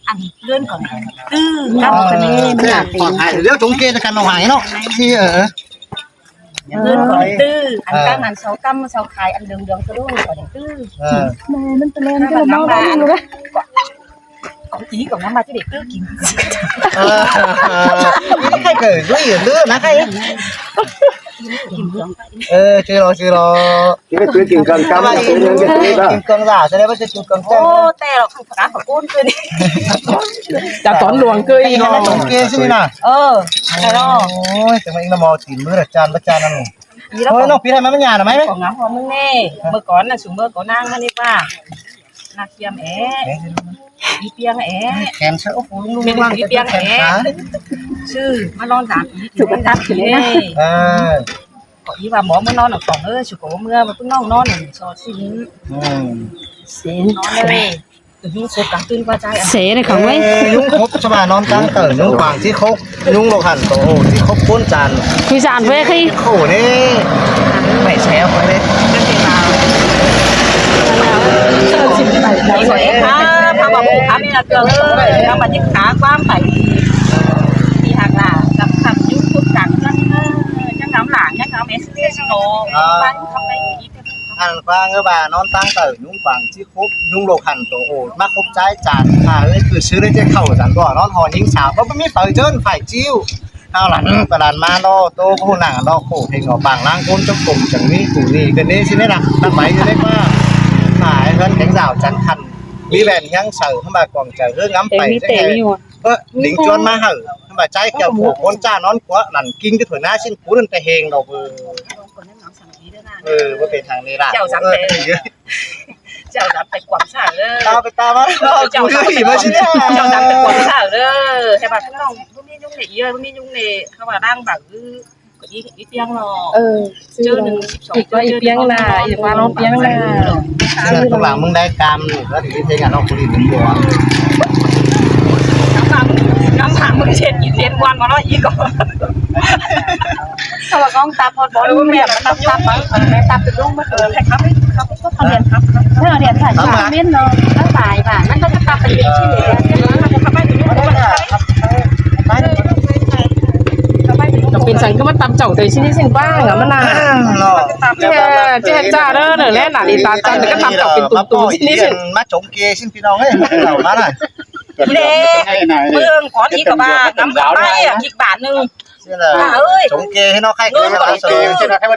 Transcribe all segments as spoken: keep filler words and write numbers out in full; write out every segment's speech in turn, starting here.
Ăn ꞌlươn ꞌcọ ꞌtứ. Ờ, cắp ꞌcọ ꞌnị, thế, ꞌcọ hái ꞌlẹo chống kia cho căn ꞌnọng hái ꞌnớ. Thì, ờ. ꞌLươn ꞌcọ ꞌtứ, ăn ꞌcắm ăn sáu ꞌcắm, sáu khai ăn đường đường cho đuổi ꞌcọ ꞌtứ. Ờ. Mà ꞌmắn tơ len ꞌcọ ꞌnắm ꞌmắn ꞌmắn ꞌmắn ꞌmắn ꞌcọ ꞌtứ ꞌcọ ꞌnắm ꞌmắn chứ để ꞌtứ kin. Ờ, ờ. Cái cởi ꞌlươn ꞌnớ, nắng hay. Ờ, chứ lo, chứ lo. Cái ꞌtứ kin căng cắm, ꞌtứ kin căng giả, cho nên bắt ꞌtứ kin căng cắm. Ô, té lo không phải có côn quên đi. Chả tón luồng cơ ý. Cái này nó chống kia chứ nè. Ờ, cái đó. Ôi, thế mà anh nó mò tìm mưa là chan, bắt chan ăn. Ý đó. Ôi, nó phí này mà nhà là mấy đấy. Có ngắm hoa mưng nè. Mưa có là xuống mưa có nắng mà đi qua. Nà kiêm é. Ý piêng é. Kèm sớ ốc, ốc, ốc, ốc, ốc, ốc, ốc, ốc, ốc. Sư, mà lon dán ý. Sư, mà lon dán ý. Ờ. Có ý mà mỏ mưa non ở phòng ơi, sư có mưa mà ꞌpứng ꞌnọng non này, so xin. Ừ. Xin. Non đây. Ư, khốp căng ꞌtứ ꞌva ꞌchái à. Sẻ này khổng ấy. Ê, ꞌnhúng khốp, sao mà non tăng tở, ꞌnhúng quảng chứ khốp. ꞌNhúng lộc hẳn tổ ổ, thì khốp cuốn tràn. Khui tràn với khi. Khổ nế. Mày xéo con đấy. Cái gì mà. Cái gì đấy hả? Thằng mà bố khám đi là trường. Thằng mà chích khá quá phải. Đi hàng là gặp thằng chứ thuốc cắn chắc, chắc ngắm là, chắc ngắm em sẽ xin nó. Ờ. Ba không thấy gì. Ăn qua ngơ bà non tăng tở ꞌnhúng quảng chứ khốp, ꞌnhúng lộc hẳn tổ ổ, mắc khốp ꞌchái tràn. À, ơi, cứ xứ đấy chứ khẩu rắn đỏ non hò nhính xáo, có biết phải trơn, phải chịu. Ao lắn, tà lắn mà nó, tô cô nặng nó khổ thì ngỏ bảng lang côn trong cùng chẳng nghĩ, củ nhị, cái nế xin đấy nè, năm bảy cái nế qua. Phải hơn cánh rào chắn khăn. Bí bèn hiáng sầu, không bà quảng trở hương ngắm. Ê, phải, mi chứ tê hề. Mi hùa. Ơ, đính chuôn má hở, không bà cháy kẹo khổ côn cha nón quá, lắn kinh cái thổi ná xin cú nên tê hên đâu. Ừ, có thể thằng này là. Chào dám tê. Chào dám tê quảng xã. Tao phải tao á. Ờ, chào dám tê. Chào dám tê quảng xã. Hay bà không, không biết nhung này, không mà đang bảo cứ Có đi, đi piêng lo. Ờ, chứ đừng chụp sống, đi coi đi piêng là, đi qua lo piêng là. Chứ không làm mưng đai cam, có thể đi thấy nhà nó có đi đúng mùa. Ngắm hàng, ngắm hàng mưng chết, đi tiên quan mà nó ý có. Sao mà con tạp hột bón mẹ mà tạp tạp mà, ờ, mẹ tạp từ đúng mất rồi. Thầy khắp đi, khắp, khắp, khắp điện khắp, khắp. Thế là điện thoại. Khắp mà. Biết nó, nó phải và nó có tạp cái gì chứ để. Khắp đi, khắp đi. Nó pên săng ꞌcứ ꞌmắn tăm chảu tơi ꞌsịn ꞌsịn ꞌva ngắm ꞌmắn nả. Nó. Chứ, chứ cha đó, nó lé nả đi ta chăn, nó ꞌcứ tăm chảu pên tủm tủm ꞌsịn ꞌsịn. Má chống kia ꞌsịn ꞌpi ꞌnọng ꞌới, ꞌmắn nả. Đi đê, ꞌmướng có đi cả bà, ngắm cả bà, à, kịch bản ꞌnưng. Bà ơi. Chống kia ꞌhế nó khách. Ngưng cái có đi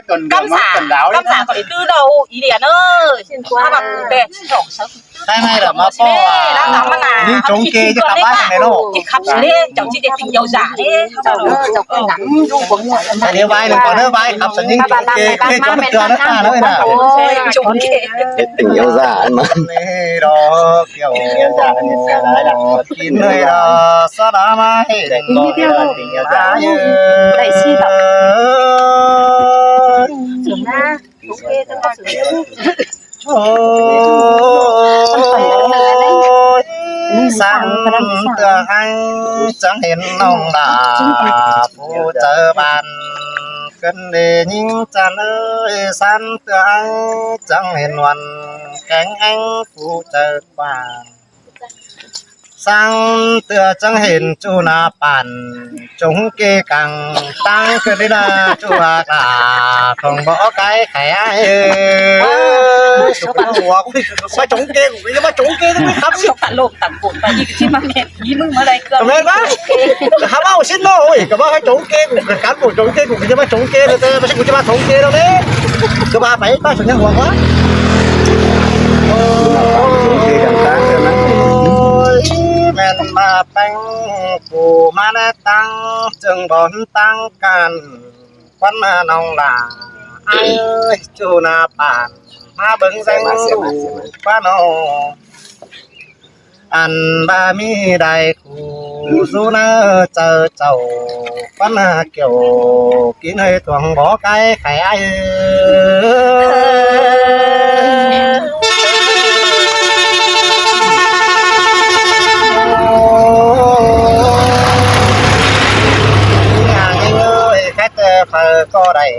tư. Cắm xã, cắm xã có đi tư đâu, ý điện ơi. Xin qua. Bà bà bè, xin thổ sớm. Cái này là mà po à. Đang ngắm mà nả. Đi chống kia chứ khắp bái thằng này nó. Chứ khắp xứ đi, cháu chỉ để tình yêu giả đi. Cháu, cháu không ngắm, không có mua. Cái này bái đừng có nữa, bái khắp xứ đi chống kia, kia chống kia nó ta nữa nè. Ôi, chống kia. Cái tình yêu giả ấy mà. Này đó, kiểu, kín này đó, sao đã mà hết. Tình yêu giả, tình yêu giả. Đây, xin lỗi. Trưởng đã. Ôi, săn tưa ꞌhăng chắng hên ꞌnọng đả, phủ chảu bản cơn đê nhính chăn ơi, săn tưa ꞌhăng chắng hên hoàn cánh ꞌhăng phủ chảu bản. Sáng tưa chắng hên ꞌchu nả bản, chống kia căng tăng cơn đi nả ꞌchu hạc đả, không bỏ cái khẻ ai. Ơ, sao bạn ủa, ui, sao chống kia cũng, sao chống kia cũng khắp. Sao bạn lộn tặng cột và đi cái mà mẹ, đi mưng mà đây cơ. Mẹ bác, khắp ao xin nó, ui, cái bác hãy chống kia cũng, cái cán bộ chống kia cũng, cái bác chống kia, cái bác chống kia đâu đấy. Cái bác phải bác chống kia hoang quá. Ôi, mẹn mà Peng phủ ꞌmắn tăng, chưng bón tăng can, quan ꞌnọng đả. Ai ơi, ꞌchu nả bản, ꞌmá bớng dáng đủ, quan ꞌnọng. Ăn ba mi đai khu, du nả chảu chảu, quan ꞌnọng. Kiểu kín hơi tuồng bó cái khải ai. Nhà anh ơi, khách, ờ, phải có đài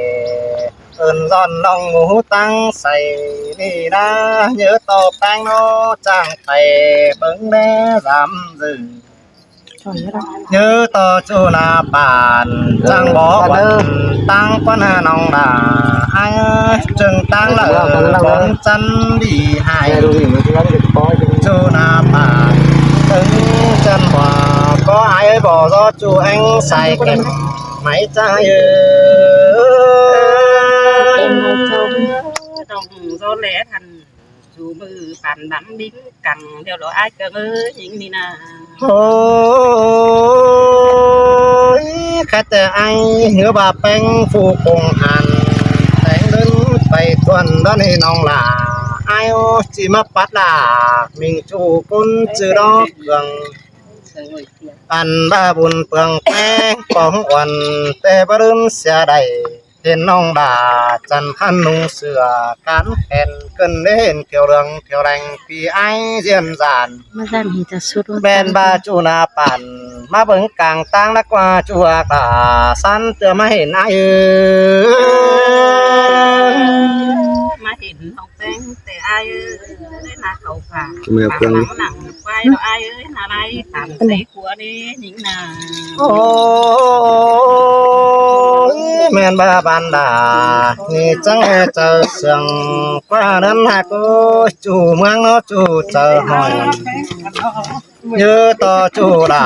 ơn Dọn lòng mú táng say ꞌnị ꞌná, ꞌnhớ ꞌto ꞌpéng ꞌnớ chang pay bớng đé dám dự. ꞌNhớ ꞌto ꞌchu ꞌna bản chang bó quăn táng quăn ꞌnọng đả ải ơi, ꞌchương táng lả bón chăn đi hại. ꞌChu ꞌna bản tớng chăn bó có ải ơi, bó gió ꞌchu éng say kẻm máy cha ơi. Đồng gió lé thăn ꞌchu ꞌmự bản đắm bính cẳng đeo đó ải cương ơi, ꞌnhính ꞌnị ꞌná. Ôi, khát té ải ꞌhứa ꞌva ꞌpéng phủ công an téng đơn pay thuần đón ꞌnị ꞌnọng đả ải ơi, ꞌchí ꞌmá pắt đả mình ꞌchu ꞌcốn ꞌchư đó cương. Ăn ꞌva bun pương ꞌpéng póng uôn té bá đưm sia đảy. Hên ꞌnọng đả chăn khăn ꞌnung sửa cán khen cơn đế hên thiểu lương thiểu lành phi ải ꞌdiên dản. ꞌMen ꞌva ꞌchu ꞌna bản ꞌmá bớng cang táng ꞌnắc ꞌva ꞌchu ꞌva đả săn ꞌtưa ꞌmá hên ải ơi. ꞌMá hên ꞌnọng ꞌpéng té ải ơi, ꞌna khảu phả. Bản lăng nẳng quay đó ải ơi, ꞌna lai tản say Ôi, ꞌmen ꞌva bản đả ꞌnị chắng ꞌhế chaư sương ꞌquá ꞌnặn hák ôi, ꞌchu ꞌmướng ꞌnớ ꞌchu chaư hỏi. ꞌNhớ ꞌto ꞌchu đả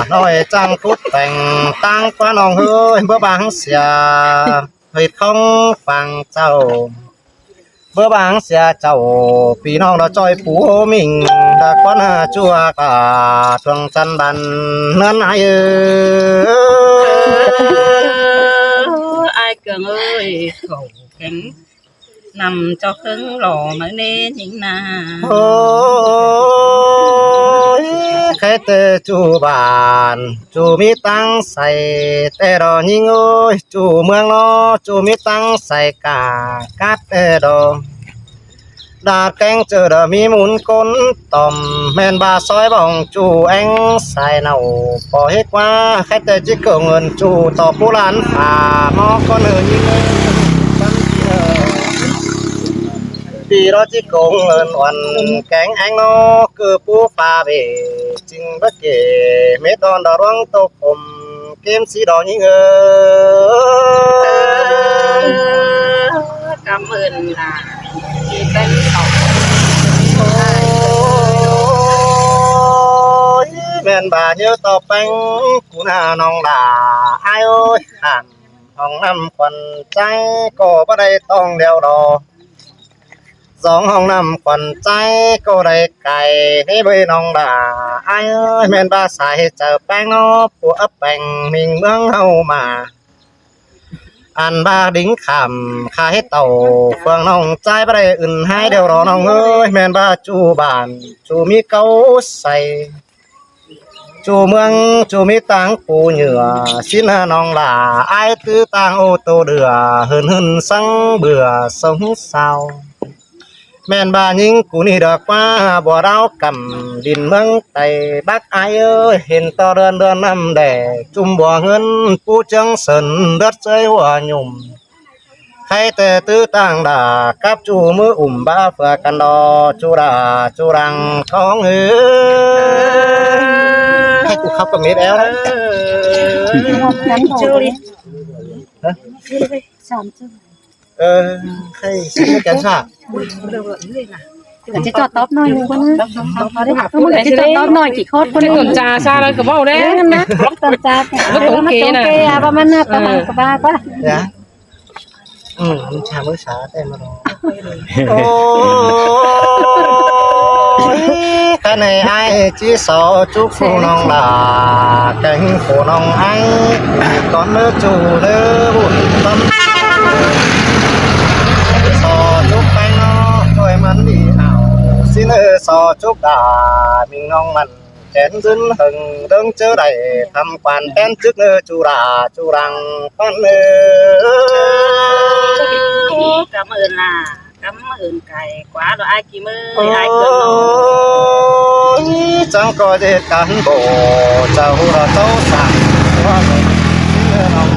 ꞌnọi chang phút peng táng ꞌquá ꞌnọng ơi, báu báng sia ꞌhệt khong pang chảu. Báu báng sia chảu, ꞌpi ꞌnọng đó ꞌchoi pú hô mình, đã ꞌquán ha ꞌchu ꞌva cả thuông chăn bản ꞌnặn ải ơi. Ải cương ơi, khảu kéng ꞌnặm ꞌchọ khớng lỏ ꞌmá ꞌnê ꞌnhính ꞌná. Ôi, khé té ꞌchu bản ꞌchu ꞌmí táng say té đó ꞌnhính ơi, ꞌchu ꞌmướng ꞌnớ ꞌchu ꞌmí táng say cả cắp té đó. Đa kéng ꞌchớ đó ꞌmí mún ꞌcốn tỏm ꞌmen ꞌva sói bỏng ꞌchu éng say nảu. Pó hít ꞌquá khé té ꞌchí cơng ơn ꞌchu ꞌto pú lan phả ꞌmó ꞌcốn ơn ꞌnhính ơi. Păn ꞌpi ꞌnớ ꞌpi đó ꞌchí cơng ơn uôn kéng éng ꞌnớ ꞌcứ pú phả bể ꞌchính bớt kể mết đon đó ꞌluống tô khôm kêm sí đó ꞌnhính ơi. Cảm ơn là chị Tân Ngọc. Ôi, ꞌmen ꞌva ꞌnhớ ꞌto péng cú ꞌna ꞌnọng đả ải ơi, hẳn hong ꞌnặm khuôn ꞌchái ꞌcọ báu đảy tong đeo đó. Dong hong ꞌnặm khuôn ꞌchái ꞌcọ đảy cai ꞌnị ꞌvới ꞌnọng đả ải ơi, ꞌmen ꞌva sai chaư péng ꞌnớ pua ắp péng ꞌminh ꞌmướng ꞌháu ꞌmá. Ăn ꞌva đính khảm khả hít tảu phường ꞌnọng ꞌchái báu đảy ứn ꞌhại đeo đó ꞌnọng ơi, ꞌmen ꞌva ꞌchu bản ꞌchu ꞌmí cáu say. ꞌChu ꞌmướng ꞌchu ꞌmí táng pú nhựa, sín ha ꞌnọng đả ải ꞌtứ táng ô tô đửa, hưn hưn sắng bửa sống sao. ꞌMen ꞌva ꞌnhính cú ꞌnị đa ꞌquá bua đao cắm đin ꞌmướng Tây Bắc ải ơi, hên ꞌto đươn đươn ꞌnặm đẻ, ꞌchum bua ꞌngớn pú ꞌchướng sớn đớt ꞌchới hua nhủm. Khay té ꞌtứ táng đả cắp ꞌchu ꞌmứ ủm ꞌva phưa căn đó ꞌchu đả ꞌchu răng khong ư. Khay cú khắp ꞌcọ mết éo đấy. Hả? Ờ, khay xin cái sa. Cái cho tóp nói ꞌnưng ꞌquá ꞌnớ. Cái cho tóp nói chỉ khót ꞌquá ꞌnớ. Cái tuần trà xa rồi ꞌcọ ꞌvạu đấy. Đấy, ꞌnặn ꞌná. Tuần trà. Nó cũng kì nè. Kì à, ꞌva ꞌmắn ꞌnớ, ꞌva ꞌmắn ꞌcọ ꞌva ꞌquá. Dạ. Ừ, tuần trà mới xả tem mà rồi. Ôi, cái này ai chỉ so chúc cô nong là cánh cô nong anh. Con ꞌnớ ꞌchu ꞌnớ bụi tâm. So chúc cái nó tôi mắn đi hảo. Xin ơi so chúc đà mình nong mắn. Kén dưn hơng đớng ꞌchớ đảy tham quan kén chức ꞌnớ ꞌchu đả ꞌchu răng ꞌpắn ơi. Cảm ơn là, cảm ơn cải quá đó ai kì mơ, ai cơn ơi. Chẳng có gì cán bộ, chào hụ là cháu sản, qua rồi, xin ơi lòng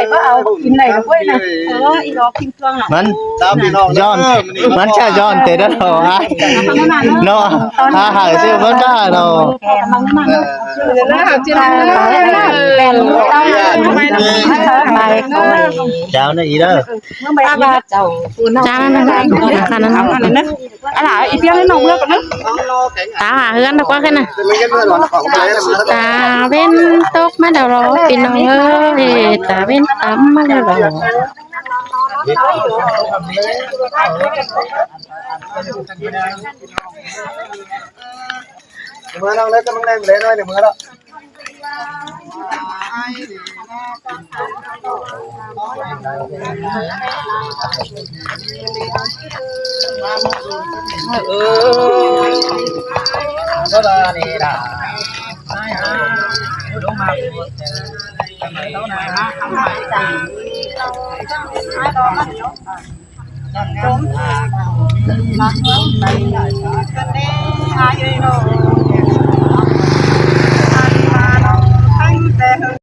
đảy báu au, kin đảy báu ꞌnớ. Ơ, ꞌi lo kin tuang à. ꞌMắn ꞌdọn, ꞌmắn ꞌchạ ꞌdọn té đa lo ai. ꞌNo, ha hảư ꞌchư ꞌmắn ꞌva lo. Chao ꞌnị ꞌí đaư. Chao ꞌnị, ꞌnặn ꞌnặn. ꞌA lả, ꞌi ꞌpiếng ꞌnị ꞌnọng ꞌmưa ꞌcọ ꞌnớ. Ta hả ꞌhướn ꞌnọ ꞌquá ꞌkhịn ꞌnớ. Ta ꞌvến tốc ꞌmá đaư lo ꞌpi ꞌnọng ơi, ta ꞌvến tắm ꞌmá đaư lo. ꞌMưa ꞌnọng ꞌnớ, ꞌcọ ꞌmưa ꞌnọng ꞌnớ, ꞌnọng ꞌmưa ꞌnọng.